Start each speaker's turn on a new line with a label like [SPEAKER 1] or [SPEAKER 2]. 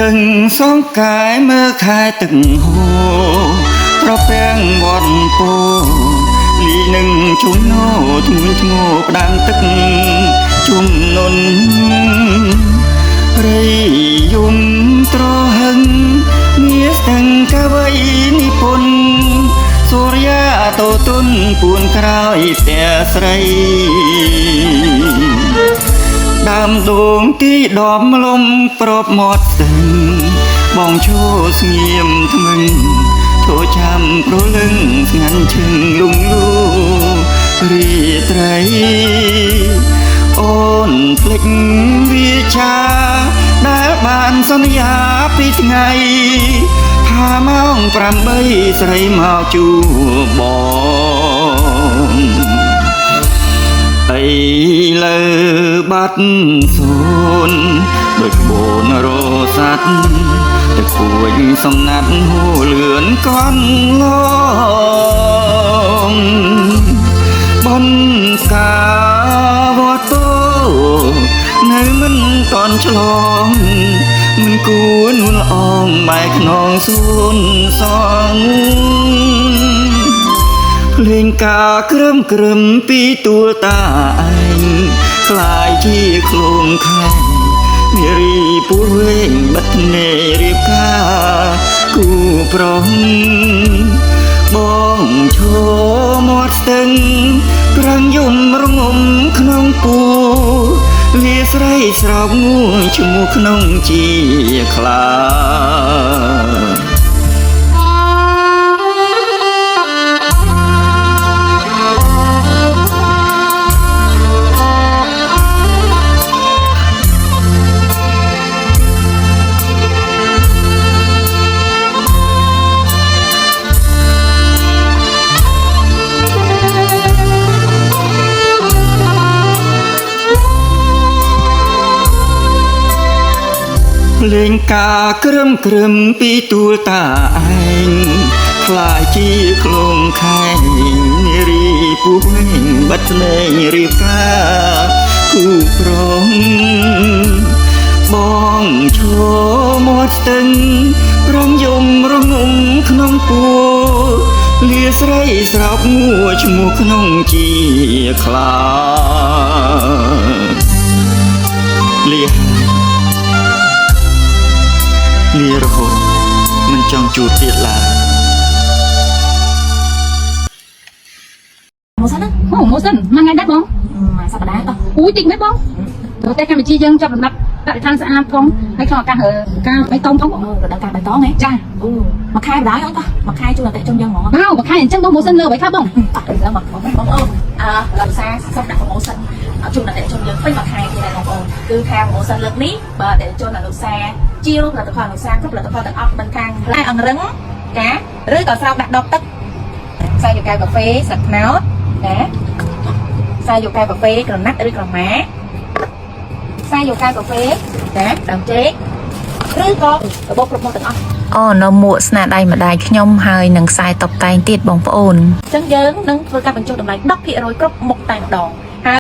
[SPEAKER 1] ស្ទឹងសងកាយមើលខែទឹកហូរត្រពាំងវត្តពោលីនឹងជុំណូធ្ងន់ធ្ងរផ្ដាំទឹកជុំនុនព្រៃយំត្រហឹងមាស្ទឹងកវីនិពន្ធសូរិយាតោទុនពួនក្រោយផ្ទះស្រី ដើមដួងទីដមលំប្របមាត់ស្ទឹងបងឈរស្ងៀមថ្មឹងឈរចាំព្រលឹងស្ងាត់ឈឹងលងលូរាត្រីអូនភ្លេចវាចាដែលបានសន្យាពីថ្ងៃថាម៉ោង8ស្រីមកជួបបង អីលើបាត់សូនដោយក្បូនរសាត់ទឹកគួចសំណាត់ហូរលឿនកន់ឡងបនផ្កាវត្តពោនៅមិនតន់ឆ្លងមិនគួរនួនល្អងបែកខ្នងសូនសង ភ្លេងការក្រឹមក្រឹមពីទួលតាឯងខ្លាយជាឃ្លោងខែនារីពូវែងបិទភ្នែករៀបការគូប្រងបងឈរមាត់ស្ទឹងប្រឹងយំរងំក្នុងពួរលាស្រីស្រោបងួយឈ្មោះក្នុងជាខ្លា ភ្លេងការក្រឹមក្រឹមពីទួលតាឯងខ្លាយជាឃ្លោងខែងនារីពុះវែងបិទភ្នែករៀបការគូប្រងបងឈរមាត់ស្ទឹងប្រងយំរងំក្នុងពួរលាស្រីស្រោបមួឈ្មោះក្នុងជាខ្លាលា លារហូតមិនចង់ជួបទៀតឡើយ
[SPEAKER 2] មកសិនណា
[SPEAKER 3] អូមកសិនមួយថ្ងៃដែរបង
[SPEAKER 2] មួយសប្តាហ៍តោះ
[SPEAKER 3] អូយតិចមែនបងប្រទេសកម្ពុជាយើងចាប់លំដាប់បរិស្ថានស្អាតផងហើយក្នុងឱកាសការបៃតងផងបង
[SPEAKER 2] រដូវកាលបៃតងហ៎
[SPEAKER 3] ចា
[SPEAKER 2] អូមួយខែបណ្ដោយអូនតោះមួយខែជូនអតិថិជនយើងហ្មង
[SPEAKER 3] វ៉ាវមួយខែអញ្ចឹងបងមកសិនលើអ្វីខ្លះបង
[SPEAKER 2] តោះឥឡូវមកបងប្អូនអឺលំសាសុំដាក់ promotion ជូនអតិថិជនយើងពេញមួយខែទៀតដែរបងប្អូនគឺថា promotion លើកនេះបើអតិថិជនអនុសាជាវផលិតផលអនុសាគ្រប់ផលិតផលទាំងអស់មិនខាងផ្លែអង្រឹងចាឬក៏ស្រោបដាក់ដបទឹកខ្សែយកកែវកាហ្វេស្លឹកត្នោតណាខ្សែយកកែវកាហ្វេក្រណាត់ឬក្រមាខ្សែយកកែវកាហ្វេចាដើមចេកឬក៏របបគ្រប់មុខទាំងអស់
[SPEAKER 4] អូនៅមួកស្នាដៃម្ដាយខ្ញុំហើយនឹងខ្សែតុបតែងទៀតបងប្អូន
[SPEAKER 2] អញ្ចឹងយើងនឹងធ្វើការបញ្ចុះតម្លៃ10%គ្រប់មុខតែម្ដង។